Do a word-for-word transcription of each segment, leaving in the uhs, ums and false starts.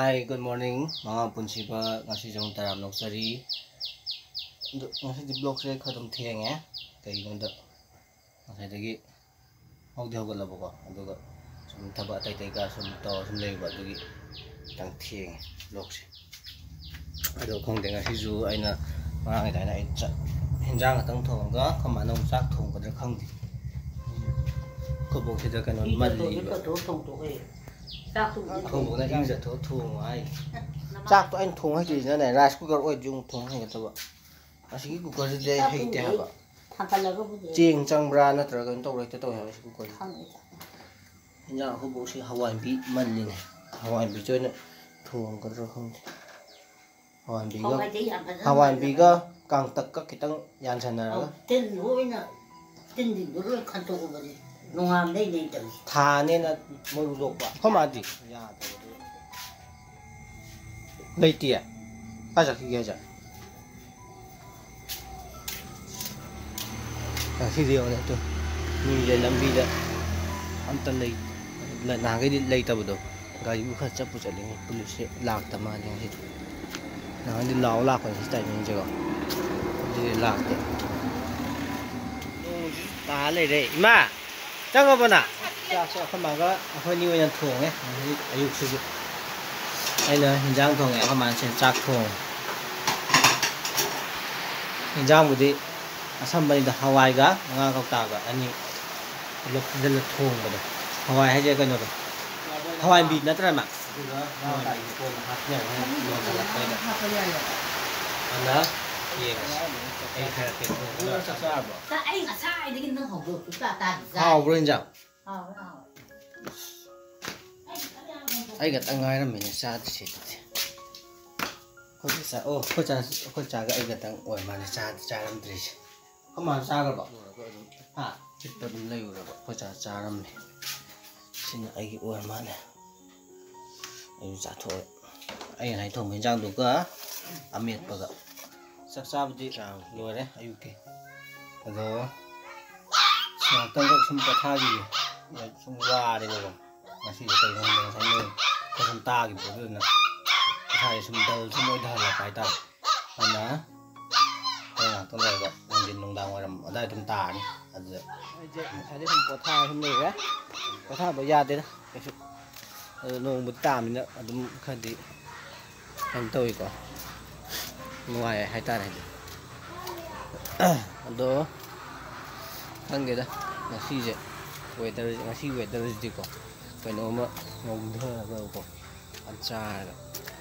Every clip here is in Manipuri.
Hi, good morning. ꯃꯉꯥ ꯄꯨꯟꯁꯤꯕ, ꯉꯁꯤꯁꯨ ꯑꯃꯨꯛ ꯇꯔꯥꯝꯅ ꯑꯣꯛꯆꯔꯤ꯫ ꯑꯗꯨ ꯉꯁꯤꯗꯤ vlogꯁꯦ ꯈꯔ ꯑꯗꯨꯝ ꯊꯦꯡꯉꯦ꯫ ꯀꯩꯒꯤꯅꯣꯗ ꯉꯁꯥꯏꯗꯒꯤ ꯍꯧꯗꯤ ꯍꯧꯒꯠꯂꯕꯀꯣ, ꯑꯗꯨꯒ ꯁꯨꯝ ꯊꯕꯛ ꯑꯇꯩ ꯑꯇꯩ ꯀ ꯁꯨꯝ ꯇꯧꯔ ꯁꯨꯝ ꯂꯩꯕ, ꯑꯗꯨꯒꯤ ꯈꯤꯇꯪ ꯊꯦꯡꯉꯦ vlogꯁꯦ꯫ ꯑꯗꯣ ꯈꯪꯗꯦ, ꯉꯁꯤꯁꯨ ꯑꯩꯅ ꯉꯔꯥꯡꯒꯤ ꯑꯗꯨꯃꯥꯏꯅ ꯑꯩ ꯆꯥꯛ, ꯍꯦꯟꯖꯥꯡ ꯈꯛꯇꯪ ꯊꯣꯡꯉꯒ ꯑꯩꯈꯣꯏ ꯃꯥꯅ ꯑꯃꯨꯛ ꯆꯥꯛ ꯊꯣꯡꯒꯗ꯭ꯔꯥ ꯈꯪꯗꯦ꯫ ꯑꯩꯈꯣꯏ ꯕꯣꯛꯁꯤꯗ ꯀꯩꯅꯣ ꯏ ꯃꯜꯂꯤꯕ꯫ ꯆꯠꯊꯣꯛꯑ ꯊꯣꯡꯗꯣꯛꯑꯦ꯫ ꯆꯥꯛꯇꯨꯕꯨꯗꯤ ꯑꯩꯈꯣꯏ ꯕꯣꯛꯅ ꯏ ꯆꯠꯊꯣꯛꯑ ꯊꯣꯡꯉꯣ ꯍꯥꯏ꯫ ꯅꯃꯥ ꯆꯥꯛꯇꯣ ꯑꯩꯅ ꯊꯣꯡ ꯍꯩꯇ꯭ꯔꯤꯁꯤꯅꯅꯦ, rice cooker ꯑꯣꯏꯔꯗꯤ ꯑꯃꯨꯛ ꯊꯣꯡ ꯍꯩꯒꯗꯕ꯫ ꯑꯁꯤꯒꯤ cookerꯁꯤꯗꯤ ꯑꯩ ꯍꯩꯇꯦ ꯍꯥꯏꯕ꯫ ꯊꯥꯡꯒꯠꯂꯒꯕꯨꯗꯤ ꯆꯦꯡ ꯆꯪꯕ꯭ꯔꯥ ꯅꯠꯇ꯭ꯔꯒ ꯀꯩꯅꯣ ꯇꯧꯕ꯭ꯔꯥ ꯍꯦꯛꯇ ꯇꯧꯋꯦ ꯍꯥꯏꯕ ꯑꯁꯤ cookerꯁꯦ꯫ ꯈꯪꯗꯦ꯫ ꯏꯟꯖꯥꯡ ꯑꯩꯈꯣꯏ ꯕꯣꯛꯁꯤ ꯍꯋꯥꯏꯕꯤ ꯃꯜꯂꯤꯅꯦ꯫ ꯍꯋꯥꯏꯕꯤꯁꯦ ꯑꯣꯏꯅ ꯊꯣꯡꯒꯗ꯭ꯔꯥ ꯈꯪꯗꯦ꯫ ꯍꯋꯥꯏꯕꯤꯒ, ꯍꯋꯥꯏꯗꯤ ꯌꯥꯝ ꯐꯖꯅ ꯍꯋꯥꯏꯕꯤꯒ ꯃꯜꯂꯒ ꯀꯥꯡꯇꯛꯀ ꯈꯤꯇꯪ ꯌꯥꯟꯁꯟꯅꯔꯒ꯫ ꯑꯧ, ꯇꯤꯟ ꯂꯣꯏꯅ, ꯇꯤꯟꯁꯤꯡꯗꯣ ꯂꯣꯏ ꯈꯟꯇꯣꯛꯑꯕꯅꯤ꯫ ꯅꯣꯡꯉꯥꯟꯕꯗꯩꯅꯦ ꯑꯩ ꯇꯧꯔꯤꯁꯦ꯫ ꯊꯥꯅꯦꯅ ꯃꯔꯨ ꯂꯣꯛꯄ꯫ ꯑꯩꯈꯣꯏ ꯃꯥꯗꯤ ꯌꯥꯗꯕꯗꯨ꯫ ꯂꯩꯇꯤꯌꯦ? ꯀꯥꯏ ꯆꯠꯈꯤꯒꯦ ꯍꯥꯏꯁꯦ? ꯉꯁꯤꯗꯤ ꯌꯦꯡꯉꯨꯅꯦ ꯇꯨ, ꯃꯤꯁꯦ ꯂꯝꯕꯤꯗ ꯑꯝꯇ ꯂꯩ-, ꯅꯍꯥꯟꯈꯩꯗꯤ ꯂꯩꯇꯕꯗꯣ, ꯒꯥꯔꯤꯕꯨ ꯈꯔ ꯆꯠꯄꯨ ꯆꯠꯂꯤꯉꯩ ꯄꯨꯂꯤꯁꯁꯦ ꯂꯥꯛꯇ ꯃꯥꯜꯂꯦ ꯉꯁꯤꯗꯤ꯫ ꯅꯍꯥꯟꯗꯤ ꯂꯥꯎ ꯂꯥꯛꯄꯅꯤ ꯁꯤ timingꯁꯦꯀꯣ, ꯉꯁꯤꯗꯤ ꯂꯥꯛꯇꯦ꯫ ꯅꯣꯡꯁꯤ ꯇꯥ ꯂꯩꯔꯦ꯫ ꯏꯃꯥ! ꯆꯪꯉꯕꯣ ꯅꯪ? ꯆꯥꯛꯁꯦ ꯑꯩꯈꯣꯏ ꯃꯥꯒ ꯑꯩꯈꯣꯏꯅꯤ ꯑꯣꯏꯅ ꯊꯣꯡꯉꯦ ꯉꯁꯤ ꯑꯌꯨꯛꯁꯤꯁꯨ꯫ ꯑꯩꯅ ꯍꯤꯟꯖꯥꯡ ꯊꯣꯡꯉꯦ, ꯑꯩꯈꯣꯏ ꯃꯥꯅ ꯁꯤꯗ ꯆꯥꯛ ꯊꯣꯡꯉꯦ꯫ ꯍꯤꯟꯖꯥꯡꯕꯨꯗꯤ ꯑꯁꯝꯕꯅꯤꯗ, ꯍꯋꯥꯏꯒ ꯉꯥ ꯀꯧꯇꯥꯒ ꯑꯅꯤ ꯄꯨꯂꯞ ꯄꯨꯟꯁꯤꯜꯂ ꯊꯣꯡꯕꯗꯣ꯫ ꯍꯋꯥꯏ ꯍꯥꯏꯁꯦ ꯀꯩꯅꯣꯗꯣ, ꯍꯋꯥꯏꯕꯤ ꯅꯠꯇ꯭ꯔꯥ, ꯏꯃꯥ? ꯑꯗꯨꯒ ꯉꯥ ꯀꯧꯇꯥꯒꯤ ꯀꯣꯟꯅ ꯍꯥꯞꯅꯕ ꯍꯥꯏꯅ ꯂꯣꯟꯁꯤꯜꯂꯛꯄ ꯑꯩꯅ꯫ ꯍꯥꯞꯄ ꯌꯥꯏꯌꯦ꯫ ꯑꯗꯨꯅ ꯌꯦꯡꯉꯁꯤ꯫ ꯑꯩ ꯍꯥꯏꯔꯛꯀꯦ꯫ ꯑꯗꯨꯒ ꯆꯥꯛ ꯆꯥꯔꯕꯣ? ꯆꯥ-, ꯑꯩ ꯉꯁꯥꯏꯗꯒꯤ ꯅꯪ ꯍꯧꯗꯣꯔꯛꯄ ꯁꯨꯡꯇꯥ ꯇꯥꯗꯦ꯫ ꯆꯥꯔꯦ꯫ ꯍꯥꯎꯕ꯭ꯔꯣ ꯏꯟꯖꯥꯡ? ꯍꯥꯎꯋꯦ, ꯍꯥꯎꯋꯦ꯫ ꯑꯩ ꯈꯛꯇ ꯉꯥꯏꯔꯝꯃꯤꯅꯦ ꯆꯥꯗ꯭ꯔꯤꯁꯦ ꯑꯗꯨꯗꯤ꯫ ꯑꯩꯈꯣꯏ ꯆꯥ-, ꯑꯣ, ꯑꯩꯈꯣꯏ ꯆꯥ-, ꯑꯩꯈꯣꯏ ꯆꯥꯒ ꯑꯩ ꯈꯛꯇꯪ ꯑꯣꯏ ꯃꯥꯜꯂꯦ ꯆꯥꯗꯤ ꯆꯥꯔꯝꯗ꯭ꯔꯤꯁꯦ꯫ ꯑꯩꯈꯣꯏ ꯃꯥ ꯆꯥꯈ꯭ꯔꯕꯣ? ꯂꯣꯏꯔꯒ ꯑꯗꯨꯝ ꯍꯥ? ꯈꯤꯠꯇ ꯑꯗꯨꯝ ꯂꯩꯔꯨꯔꯕ꯫ ꯑꯩꯈꯣꯏ ꯆꯥ ꯆꯥꯔꯝꯃꯦ꯫ ꯁꯤꯅ ꯑꯩꯒꯤ ꯑꯣꯏꯔ ꯃꯥꯜꯂꯦ꯫ ꯑꯩꯁꯨ ꯆꯥꯊꯣꯛꯑꯦ꯫ ꯑꯩ ꯉꯁꯥꯏ ꯊꯣꯡꯕ ꯍꯤꯟꯖꯥꯡꯗꯨꯒ ꯑꯃꯦꯠꯄꯒ꯫ ꯆꯥꯛ ꯆꯥꯕꯗꯤ ꯆꯥꯡ ꯂꯣꯏꯔꯦ ꯑꯌꯨꯛꯀꯤ꯫ ꯑꯗꯣ ꯉꯥꯛꯇꯪꯈꯛ ꯁꯨꯝ ꯄꯣꯊꯥꯈꯤꯒꯦ꯫ ꯁꯨꯝ ꯋꯥꯔꯦꯕꯀꯣ꯫ ꯉꯁꯤꯗꯤ ꯀꯩꯅꯣ ꯈꯪꯗꯦ, ꯉꯁꯥꯏ ꯅꯣꯡ ꯁꯨꯝ ꯇꯥꯈꯤꯕꯗꯣ, ꯑꯗꯨꯗꯨꯅ ꯏꯁꯥꯁꯦ ꯁꯨꯝ ꯗꯜ ꯁꯨꯝ ꯑꯣꯏꯊꯍꯜꯂꯛꯄ ꯍꯥꯏꯇꯥꯔꯦ꯫ ꯑꯗꯨꯅ ꯍꯣꯔꯦꯟ ꯉꯥꯛꯇꯪ ꯂꯩꯔꯒ ꯅꯨꯡꯊꯤꯟ ꯅꯨꯡꯗꯥꯡ ꯋꯥꯏꯔꯝ ꯑꯗꯥꯏ ꯑꯗꯨꯝ ꯇꯥꯔꯅꯤ꯫ ꯑꯗꯨꯗ ꯑꯩꯁꯦ ꯉꯁꯥꯏꯗꯩ ꯁꯨꯝ ꯄꯣꯊꯥꯔ ꯁꯨꯝ ꯂꯩꯔꯦ꯫ ꯄꯣꯊꯥꯕ ꯌꯥꯗꯦꯗ ꯀꯩꯁꯨ꯫ ꯑꯗꯣ ꯅꯣꯡꯕꯨꯗꯤ ꯇꯥꯕꯅꯤꯅ ꯑꯗꯨꯝ ꯈꯔꯗꯤ ꯀꯩꯅꯣ ꯇꯧꯋꯤꯀꯣ, ꯅꯨꯡꯉꯥꯏ ꯍꯥꯏꯇꯥꯔꯦ꯫ ꯑꯗꯣ ꯈꯪꯗꯦꯗ, ꯉꯁꯤꯁꯦ ꯋꯦꯗꯔ, ꯉꯁꯤ ꯋꯦꯗꯔꯁꯤꯗꯤꯀꯣ ꯀꯩꯅꯣꯝꯃ ꯉꯧꯊꯔꯒꯀꯣ ꯐꯖꯅ ꯆꯥꯔꯒ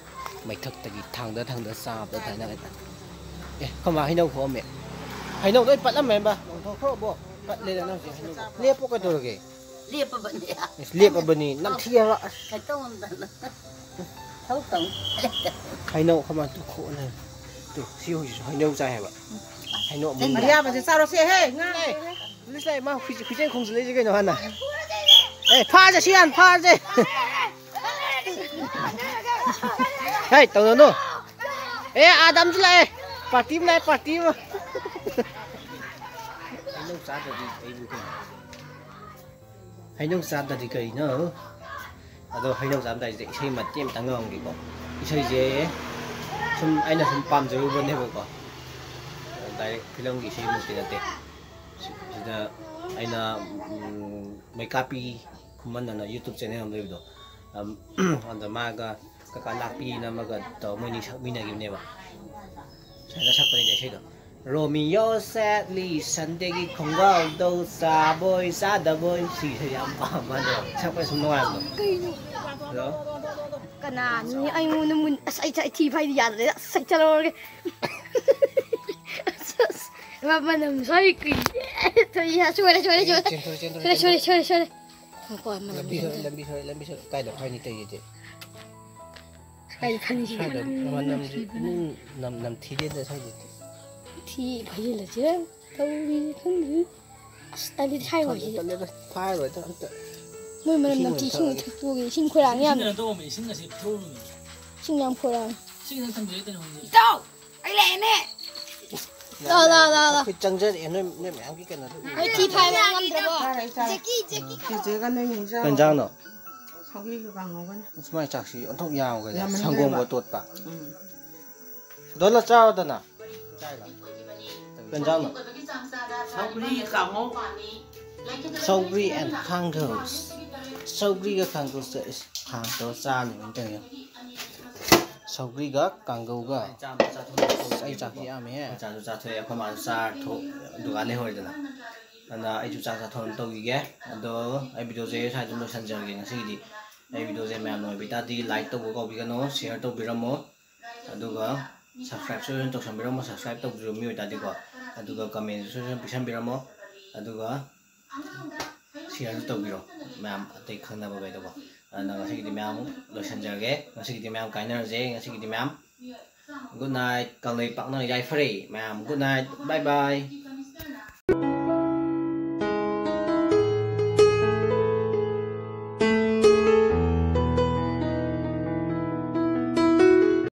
ꯃꯩꯊꯛꯇꯒꯤ ꯊꯥꯡꯗ ꯊꯥꯡꯗ ꯆꯥꯕꯗ ꯑꯗꯨꯃꯥꯏꯅ꯫ ꯑꯦ, ꯑꯩꯈꯣꯏ ꯃꯥ ꯍꯩꯅꯧ ꯈꯣꯛꯑꯝꯃꯦ꯫ ꯍꯩꯅꯧ ꯂꯣꯏ ꯄꯠꯂꯝꯃꯦ ꯏꯃꯥ꯫ ꯂꯧꯊꯣꯛꯈ꯭ꯔꯕꯣ? ꯄꯠꯂꯦꯗ ꯅꯪꯁꯦ ꯍꯩꯅꯧ꯫ ꯂꯦꯞꯄꯣ ꯀꯩꯗꯧꯔꯒꯦ? ꯂꯦꯞꯄꯕꯅꯦ꯫ ꯑꯁ, ꯂꯦꯞꯄꯕꯅꯤ꯫ ꯅꯝꯊꯤꯑꯕ꯫ ꯑꯁ꯫ ꯀꯩꯇꯧ ꯉꯝꯗꯅ꯫ ꯊꯕꯛ ꯇꯧ꯫ ꯍꯩꯅꯧ ꯑꯩꯈꯣꯏ ꯃꯥ ꯇꯨ ꯈꯣꯛꯑꯅꯦ꯫ ꯇꯨ, ꯁꯤ ꯍꯧꯖꯤꯛꯁꯨ ꯍꯩꯅꯧ ꯆꯥꯏ ꯍꯥꯏꯕ꯫ ꯍꯩꯅꯧ ꯑꯃꯨꯟꯕ꯫ ꯑꯔꯤꯌꯥꯕꯁꯦ ꯆꯥꯔꯣꯁꯦ, ꯍꯦ, ꯉꯥ꯫ ꯑꯦ, ꯄꯨꯂꯤꯁ ꯂꯥꯛꯑꯦ, ꯃꯥ ꯍꯨꯏ-, ꯍꯨꯏꯆꯦꯟ ꯈꯣꯡꯖꯤꯜꯂꯛꯏꯁꯦ ꯀꯩꯅꯣ ꯍꯥꯟꯅ? ꯑꯦ, ꯐꯥꯁꯦ, ꯁꯤ ꯍꯥꯟꯅ ꯐꯥꯁꯦ꯫ ꯍꯦ, ꯇꯧꯅꯅꯨ꯫ ꯑꯦ, ꯑꯥꯗ ꯑꯃꯁꯨ ꯂꯥꯛꯑꯦ꯫ ꯄꯥꯔꯇꯤ ꯑꯃ ꯂꯥꯛꯑꯦ, ꯄꯥꯔꯇꯤ ꯑꯃ꯫ ꯍꯩꯅꯧ ꯆꯥꯗ꯭ꯔꯗꯤ ꯑꯩꯕꯨ ꯀꯩꯅꯣ? ꯍꯩꯅꯧ ꯆꯥꯗ꯭ꯔꯗꯤ ꯀꯩꯅꯣ? ꯑꯗꯣ ꯍꯩꯅꯧ ꯆꯥꯔꯝꯗꯥꯏꯁꯤꯗ ꯏꯁꯩ ꯃꯇꯦꯛ ꯑꯃꯇꯪ ꯉꯪꯉꯝꯒꯦꯀꯣ꯫ ꯏꯁꯩꯁꯦ ꯁꯨꯝ ꯑꯩꯅ ꯁꯨꯝ ꯄꯥꯝꯖꯔꯨꯕꯅꯦꯕꯀꯣ꯫ ꯗꯥꯏꯔꯦꯛ ꯐꯤꯂꯝꯒꯤ ꯏꯁꯩꯃꯛꯇꯤ ꯅꯠꯇꯦ꯫ ꯁꯤ-, ꯁꯤꯗ ꯑꯩꯅ, ꯎꯝ, ꯃꯩꯀꯥꯞꯄꯤ ꯈꯨꯃꯟ ꯑꯅ YouTube channel ꯑꯃ ꯂꯩꯕꯗꯣ, ꯑꯝ, ꯑꯗ ꯃꯥꯒ ꯀꯀꯥ ꯂꯥꯛꯄꯤꯅ ꯑꯃꯒ ꯇꯧꯔ ꯃꯣꯏꯅꯤ ꯁꯛꯃꯤꯟꯅꯈꯤꯕꯅꯦꯕ꯫ ꯁꯨꯃꯥꯏꯅ ꯁꯛꯄꯅꯤꯗ ꯏꯁꯩꯗꯣ꯫ ꯔꯣꯃꯤꯌꯣ ꯁꯦꯠꯂꯤ ꯁꯟꯗꯦꯒꯤ ꯈꯣꯡꯒ꯭ꯔꯥꯎꯗꯧ ꯆꯥꯕꯣꯏ ꯆꯥꯗꯕꯣꯏ꯫ ꯁꯤ ꯏꯁꯩ ꯌꯥꯝ ꯄꯥꯝꯕ ꯑꯗꯣ ꯁꯛꯄ ꯁꯨꯝ ꯅꯨꯡꯉꯥꯏꯕꯗꯣ꯫ ꯀꯩꯅꯣ? ꯍꯜꯂꯣ? ꯀꯅꯥꯅꯣ ꯑꯩꯉꯣꯟꯗ ꯃꯨꯟ-, ꯑꯁ, ꯑꯩ ꯆ-, ꯑꯩ ꯊꯤ ꯐꯥꯏꯗꯤ ꯌꯥꯗ꯭ꯔꯦ꯫ ꯑꯁ, ꯑꯩ ꯆꯠꯂꯧꯔꯒꯦ꯫ ꯑꯁ, ꯑꯁ, ꯃ-, ꯃꯅꯝ ꯁ꯭ꯋꯥꯏ ꯀꯨꯏ-, ꯁꯣꯏꯔꯦ, ꯁꯣꯏꯔꯦ, ꯁꯣꯏꯔꯦ꯫ ꯆꯦꯟꯊꯣꯔꯦ, ꯆꯦꯟꯊꯣꯔꯦ, ꯁꯣꯏꯔꯦ, ꯁꯣꯏꯔꯦ, ꯆꯦꯟꯊꯣꯔꯦ꯫ ꯁꯣꯏꯔꯦ, ꯁꯣꯏꯔꯦ꯫ ꯉꯥꯏꯈꯣ, ꯃꯅꯝ ꯂꯝꯕꯤ ꯁꯣꯏꯔꯦ, ꯆꯦꯟꯊꯣꯔꯦ꯫ ꯂꯝꯕꯤ ꯁꯣꯏꯔꯦ, ꯂꯝꯕꯤ ꯁꯣꯏꯔꯦ꯫ ꯀꯥꯏꯗ ꯐꯥꯏꯅꯤ ꯇꯧꯔꯤꯁꯦ? ꯀꯥꯏꯗ ꯐꯥꯏꯅꯤ ꯁꯤꯗꯤ? ꯁ꯭ꯋꯥꯏꯗ ꯃꯅꯝ ꯃꯅꯝꯁꯤ ꯅꯝꯊꯤꯕꯅ꯫ ꯏꯅꯨꯡ ꯅꯝ-, ꯅꯝꯊꯤꯗꯦꯗ ꯁ꯭ꯋꯥꯏꯗꯗꯤ꯫ ꯊꯤ ꯐꯥꯏꯖꯤꯜꯂꯁꯤꯔ ꯇꯧꯔꯤꯁꯦ ꯈꯪꯗꯦ꯫ ꯑꯁ, ꯇꯜꯂꯤ, ꯊꯥꯏ ꯇꯜꯂꯦ, ꯋꯥꯏꯁꯤꯗꯤ꯫ ꯇꯜꯂꯦꯗ, ꯊꯥꯏꯔꯣꯏꯗ ꯑꯝꯇ꯫ ꯃꯣꯏ ꯃꯅꯝ ꯏꯁꯤꯡ ꯅꯝꯊꯤ, ꯑꯣꯏꯅ ꯏꯁꯤꯡ ꯊꯛꯑꯒꯦ꯫ ꯊꯛꯇꯣꯛꯑꯒꯦ, ꯏꯁꯤꯡ ꯈꯣꯏꯔꯥꯡ ꯌꯥꯝ꯫ ꯏꯁꯤꯡ ꯀꯩꯅꯣ ꯇꯧꯔꯝꯃꯦ, ꯏꯁꯤꯡ ꯑꯁꯤ ꯊꯛꯎꯔꯃꯤ꯫ ꯏꯁꯤꯡ ꯌꯥꯝ ꯈꯣꯏꯔꯥꯡ꯫ ꯏꯁꯤꯡ ꯑꯁꯤ ꯊꯝꯕꯤꯔꯦ ꯇꯅꯨ ꯍꯧꯖꯤꯛ꯫ ꯏꯇꯥꯎ! ꯑꯩ ꯂꯥꯛꯑꯦꯅꯦ! ꯂꯥꯎ, ꯂꯥꯎ, ꯂꯥꯎ, ꯂꯥꯎ꯫ ꯑꯩꯈꯣꯏ ꯆꯪꯖꯔꯛꯑꯦ, ꯅꯣꯏ, ꯅꯣꯏ ꯃꯌꯥꯝꯒꯤ ꯀꯩꯅꯣꯗꯣ ꯎꯔꯦ꯫ ꯑꯩ ꯊꯤ ꯐꯥꯏꯕ ꯉꯝꯗ꯭ꯔꯕꯣ? ꯆꯦꯆꯦꯒ ꯅꯣꯏ ꯍꯦꯟꯖꯥꯡ꯫ ꯀꯩ ꯏꯟꯖꯥꯡꯅꯣ? ꯁꯧꯒ꯭ꯔꯤꯒ ꯀꯥꯡꯍꯧꯒꯅꯤ꯫ ꯑꯁ, ꯃꯥꯏ ꯆꯥꯛꯁꯤ ꯑꯣꯟꯊꯣꯛ ꯌꯥꯝꯈ꯭ꯔꯦ꯫ ꯌꯥꯝꯃꯟꯈ꯭ꯔꯦꯕ꯫ ꯁꯪꯒꯣꯝꯒ ꯇꯣꯠꯄ꯫ ꯎꯝ꯫ ꯗꯣꯂꯔ ꯆꯥꯔꯣꯗꯅ꯫ ꯀꯩ ꯏꯟꯖꯥꯡꯅꯣ? ꯁꯧꯒ꯭ꯔꯤ ꯀꯥꯡꯍꯧ꯫ ꯁꯧꯒ꯭ꯔꯤ and ꯀꯥꯡꯒꯧ꯫ ꯁꯧꯒ꯭ꯔꯤꯒ ꯀꯥꯡꯒꯧꯁꯦ ꯏꯁ, ꯈꯥꯡ ꯇꯧꯔ ꯆꯥꯅꯤꯅ ꯇꯧꯔꯤ꯫ ꯁꯧꯒ꯭ꯔꯤꯒ ꯀꯥꯡꯒꯧꯒ꯫ ꯆꯥꯝꯃ ꯆꯥꯊꯣꯛꯑꯒ ꯑꯩ ꯆꯥꯛꯁꯤ ꯌꯥꯝꯃꯦꯍꯦ꯫ ꯑꯩ ꯆꯥꯁꯨ ꯆꯥꯊꯣꯛꯑꯦ, ꯑꯩꯈꯣꯏ ꯃꯥꯁꯨ ꯆꯥꯔ ꯊꯣꯛ ꯗꯨꯀꯥꯟ ꯂꯩꯍꯧꯔꯦꯗꯅ꯫ ꯑꯗꯨꯅ ꯑꯩꯁꯨ ꯆꯥꯛ ꯆꯥꯊꯣꯛꯅꯕ ꯇꯧꯈꯤꯒꯦ꯫ ꯑꯗꯣ ꯑꯩ ꯚꯤꯗꯤꯑꯣꯁꯦ ꯁ꯭ꯋꯥꯏꯗ ꯑꯗꯨꯝ ꯂꯣꯏꯁꯤꯟꯖꯔꯒꯦ ꯉꯁꯤꯒꯤꯗꯤ꯫ ꯑꯩ ꯚꯤꯗꯤꯑꯣꯁꯦ ꯃꯌꯥꯝꯅ ꯑꯣꯏꯕꯤ ꯇꯥꯔꯗꯤ like ꯇꯧꯕ ꯀꯥꯎꯕꯤꯒꯅꯣ, share ꯇꯧꯕꯤꯔꯝꯃꯣ꯫ ꯑꯗꯨꯒ subscribe ꯁꯣꯏꯗꯅ ꯇꯧꯁꯟꯕꯤꯔꯝꯃꯣ, subscribe ꯇꯧꯕꯤꯔꯝꯕ ꯃꯤ ꯑꯣꯏꯇꯥꯔꯗꯤꯀꯣ꯫ ꯑꯗꯨꯒ comment ꯁꯣꯏꯗꯅ ꯄꯤꯁꯟꯕꯤꯔꯝꯃꯣ꯫ ꯑꯗꯨꯒ share ꯁꯨ ꯇꯧꯕꯤꯔꯣ ꯃꯌꯥꯝ, ꯑꯇꯩ ꯈꯪꯅꯕꯈꯩꯗꯀꯣ꯫ ꯑꯗꯨꯅ ꯉꯁꯤꯒꯤꯗꯤ ꯃꯌꯥꯝ ꯂꯣꯏꯁꯟꯖꯔꯒꯦ꯫ ꯉꯁꯤꯒꯤꯗꯤ ꯃꯌꯥꯝ ꯀꯥꯏꯅꯔꯁꯦ꯫ ꯉꯁꯤꯒꯤꯗꯤ ꯃꯌꯥꯝ good night꯫ ꯀꯪꯂꯩꯄꯥꯛꯅ ꯌꯥꯏꯐꯔꯦ ꯃꯌꯥꯝ꯫ Good night, bye bye꯫